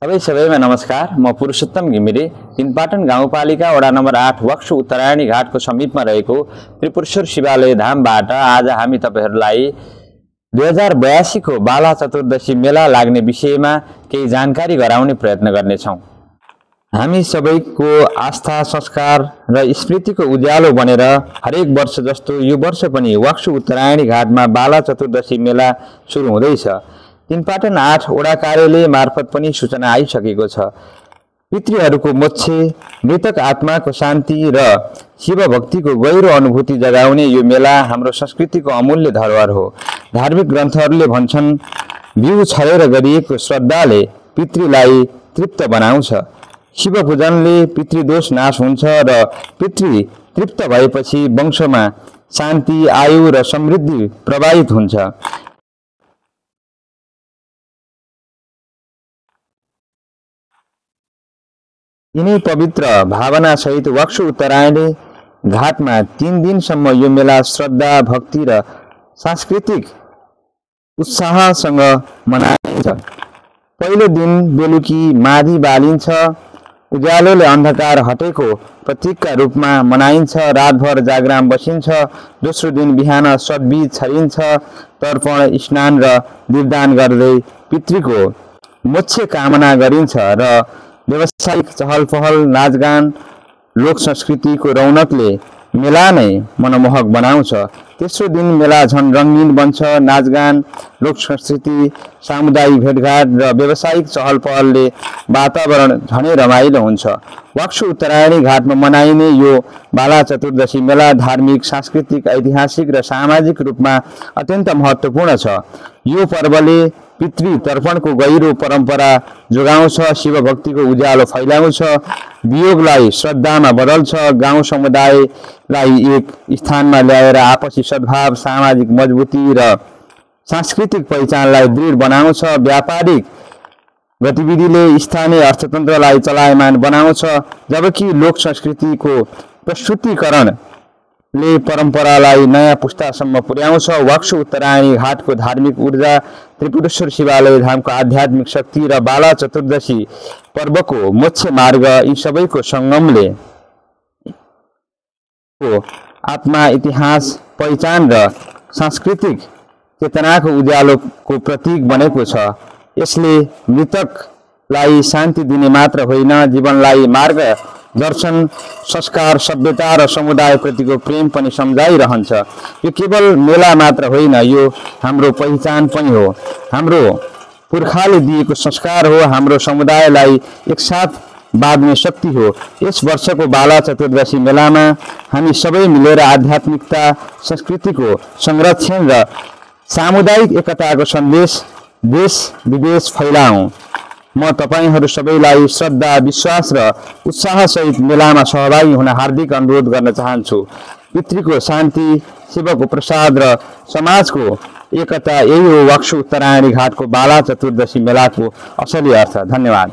सबैमा नमस्कार। म पुरुषोत्तम घिमिरे तीनपाटन गाउँपालिका वडा नम्बर 8 वक्सु उत्तरायणी घाटको समीपमा रहेको त्रिपुरेश्वर शिवालय धामबाट आज हामी तपाईहरुलाई 2082 को बाला चतुर्दशी मेला लाग्ने विषयमा केही जानकारी गराउने प्रयत्न गर्नेछौं। हामी सबैको आस्था, संस्कार र स्मृतिको उज्यालो बनेर हरेक वर्ष जस्तो यो वर्ष पनि वक्सु उत्तरायणी घाटमा बाला चतुर्दशी मेला सुरु हुँदैछ। तीनपाटन 8 वडा कार्यालय मार्फत पनि सूचना आइसकेको छ। पितृहरूको मोक्ष, मृतक आत्माको शान्ति र शिव भक्तिको गहिरो अनुभूति जगाउने यो मेला हाम्रो संस्कृतिको अमूल्य धरोहर हो। धार्मिक ग्रन्थहरूले भन्छन्, बिउ छरेर गरिएको श्रद्धाले पितृलाई तृप्त बनाउँछ। शिव पूजनले पितृदोष नाश हुन्छ र पितृ तृप्त भएपछि वंशमा शान्ति, आयु र समृद्धि प्रवाहित हुन्छ। यिनै पवित्र भावना सहित वक्सु उत्तरायणी घाटमा 3 दिनसम्म यो मेला श्रद्धा, भक्ति र सांस्कृतिक उत्साहसँग मनाइन्छ। पहिलो दिन बेलुकी माधी बालिन्छ, उज्यालोले अन्धकार हटेको प्रतीकका रूपमा मनाइन्छ। रातभर जागराम बसिन्छ। दोस्रो दिन बिहान सद्बीज छरिन्छ, तर्पण, स्नान र दीपदान गर्दै पितृको मोक्ष कामना गरिन्छ र व्यावसायिक चहल पहल, नाचगान, लोक संस्कृतिको रौनकले मेला नै मनमोहक बनाउँछ। तेस्रो दिन मेला झन रंगीन बन्छ। नाचगान, लोक संस्कृति, सामुदायिक भेटघाट र व्यावसायिक चहल पहलले वातावरण झनै रमाइलो हुन्छ। वक्सु उत्तरायणी घाटमा मनाइने यो बाला चतुर्दशी मेला धार्मिक, सांस्कृतिक, ऐतिहासिक र सामाजिक रूपमा अत्यन्त महत्त्वपूर्ण छ। यो पर्वले पितृ तर्पणको गहिरो परम्परा जोगाउँछ, शिव भक्तिको उज्यालो फैलाउँछ, वियोगलाई श्रद्धामा बदल्छ, गाउँ समुदायलाई एक स्थानमा ल्याएर आपसी सद्भाव, सामाजिक मजबुती र सांस्कृतिक पहिचानलाई दृढ बनाउँछ। व्यापारिक गतिविधिले स्थानीय अर्थतन्त्रलाई चलायमान बनाउँछ, जबकि लोक संस्कृतिको प्रस्तुतिकरणले परम्परालाई नयाँ पुस्तासम्म पुर्याउँछ। वक्सु उत्तरायणी घाटको धार्मिक ऊर्जा, त्रिपुरेश्वर शिवालय धामको आध्यात्मिक शक्ति र बाला चतुर्दशी पर्वको मोक्ष मार्ग, यी सबैको सङ्गमले आत्मा, इतिहास, पहिचान र सांस्कृतिक चेतनाको उज्यालोको प्रतीक बनेको छ। यसले मृतकलाई शान्ति दिने मात्र होइन, जीवनलाई मार्ग दर्शन, संस्कार, सभ्यता र समुदायप्रतिको प्रेम पनि सम्झाइरहन्छ। यो केवल मेला मात्र होइन, यो हाम्रो पहिचान पनि हो, हाम्रो पुर्खाले दिएको संस्कार हो, हाम्रो समुदायलाई एकसाथ बाँध्ने शक्ति हो। यस वर्षको बाला चतुर्दशी मेलामा हामी सबै मिलेर आध्यात्मिकता, संस्कृतिको संरक्षण र सामुदायिक एकताको सन्देश देश विदेश फैलाऊँ। म तपाईहरु सबैलाई श्रद्धा, विश्वास र उत्साहसहित मेलामा सहभागी हुन हार्दिक अनुरोध गर्न चाहन्छु। पितृको शान्ति, शिवको प्रसाद र समाजको एकता, यही हो वक्सु उत्तरायणी घाटको बाला चतुर्दशी मेलाको असली अर्थ। धन्यवाद।